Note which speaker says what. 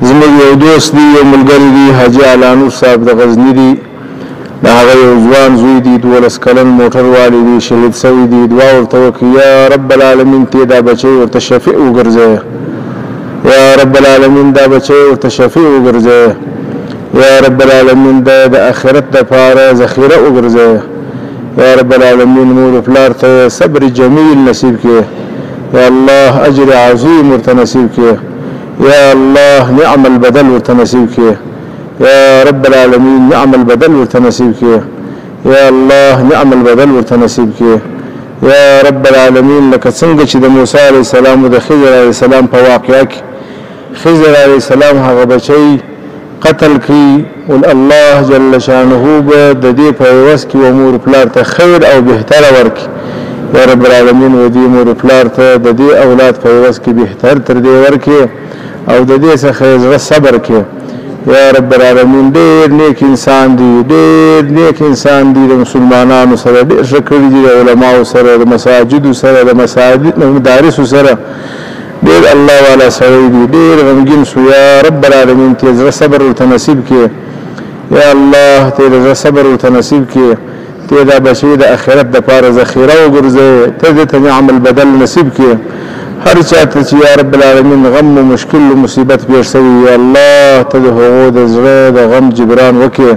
Speaker 1: زموږ یو دوست دی، یو ملګری دی، حاجي علانور صاحب د غزني دی. د هغه یو ځوان زوی دی، 12 کلن موټر والی دی، شهید سوی دی. دعا ورته وکړي، یا رب العالمین ته دا بچی ورته شفیع وګرځوې، یا رب العالمین دا بچی ورته شفیع وګرځوې، یا رب العالمین دا د آخرت دپاره ذخیره وګرځوې، یا رب العالمین مور پلار ته صبر جمیل نصیب کړي، یا الله اجر عظیم ورته نصیب کړي، یا الله نعم البدل ورته نصیب کړي، یا رب العالمین نعم البدل ورته نصیب کړي، یا الله نعم البدل ورته نصیب کړي، یا رب العالمین لکه څنګه چې د موسی علیه السلام او د خضر علیه السلام په واقعه کې خضر علیه السلام هغه بچی قتل کړي، ول الله جل شانه به د دې په عوض کې و مور پلار ته خیر او بهتره ورکړي. یا رب العالمین و دې مور پلار ته د دې اولاد په عوض کې بهتر تر دې ورکړي او د دې څخه یې زړه صبر کړي. یا رب العالمین ډېر نیک انسان دی، ډېر نیک انسان دی، د مسلمانانو سره ډېر ښه کړي دي، د علماو سره، د مساجدو سره، د مدارسو سره ډېر الله والا سړی دی، ډېر غمګین سو. یا رب العالمین ته زړه صبر ورته نصیب کړي، یا الله ته زړه صبر ورته نصیب کړي، ته دا بچی د آخرت دپاره ذخیره وګرځوې، ته دې ته نعم البدل نصیب کړي. هر چاته چې یا رب العالمین غم و مشکل و مصیبت پېښ سوي، یا الله ته د هغو د زړه د غم جبران وکړې.